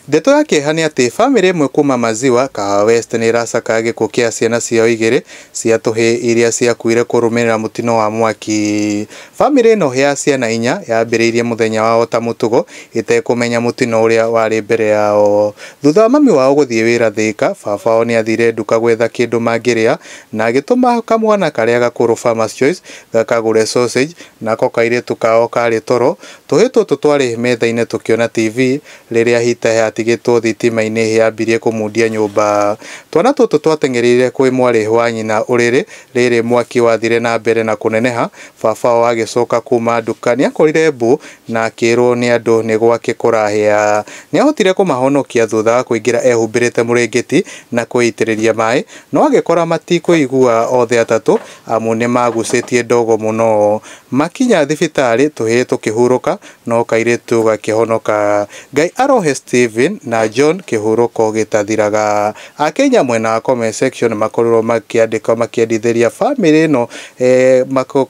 Ndeto ya kĩeha nĩ atĩ bamĩrĩ ĩmwe kuma Maziwa, Kahawa West nĩ ĩracakaya gĩkuũ kĩa ciana ciao igĩrĩ cia tũhĩĩ iria ciakuire kũrũmĩrĩra mũtino wa mwaki. Bamĩrĩ ĩno ya ciana inya yambĩrĩirie mũthenya wao ta mũtugo ĩtekũmenya mũtino ũrĩa warĩ mbere yao. Thutha wa mami wao gũthiĩ wĩra Thĩka, baba wao nĩ athire nduka gwetha kĩndũ mangĩrĩa na agĩtũma kamwana karĩa gakũrũ Farmer's Choice gakagũre sausage, nako kairĩtu kao karĩ toro. Tũhĩĩ tũtũ twarĩ metha-inĩ tũkĩona TV rĩrĩa hita yatigĩtwo thitima-inĩ yambirie kũmundia nyũmba. Twana tũtũ twateng'ereire kwĩ mwarĩ wa nyina ũrĩrĩ rĩrĩ mwaki wathire na mbere na kũneneha. Baba wao agĩcoka kuma nduka nĩakorire mbu na akĩrwo nĩ andũ nĩ gwake kũrahĩa. Nĩahotire kũmahonokia thutha wa kũingĩra ehumbĩrĩte mũrĩngĩti na kwĩitĩrĩria maĩ, no agĩkora matikũigua othe atatũ amu nĩmagucĩtie ndogo mũno. Makinya thibitarĩ tũhĩĩ tũkĩhurũka no kairĩtu gakĩhonoka. Ngai arohe Steven na John kĩhurũko gĩtathiraga. Akenya mwena wa comment section makorirwo makĩandĩka makĩendithĩria bamĩrĩ ĩno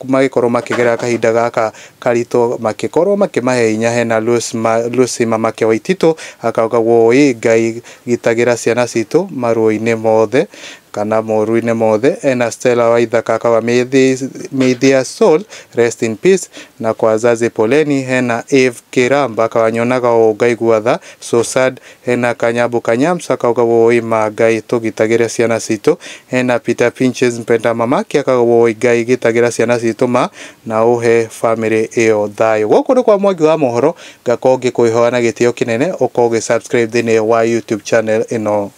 magĩkorwo makĩgerera kahinda gaka karitũ makĩkorwo makĩmahe hinya. Hena Lucy mamake Waititũ akauga woi Ngai gitagĩra ciana citũ maruo-inĩ mothe kana moru-inĩ mothe. Ena Stella Waithaka akauga may their soul rest in peace, na kwa wazazi poleni. Hena Eve Kiramba akauga nyonaga ũũ ngaigua tha, so sad. Hena Kanyambu Kanyamsa akauga woi ma Ngai tũgitagĩre ciana citũ. Hena Peter Pinches mpenda mamake akauga woi Ngai gitagĩra ciana citũ ma na ũhe famĩlĩ ĩyo thayũ. Gũkũ nĩ kwa Mwangi wa mohoro, ngakorwo ngĩkwĩhoya na gĩtĩo kĩnene ũkorwo ũgĩ subscribe thĩinĩ wa YouTube channel ĩno.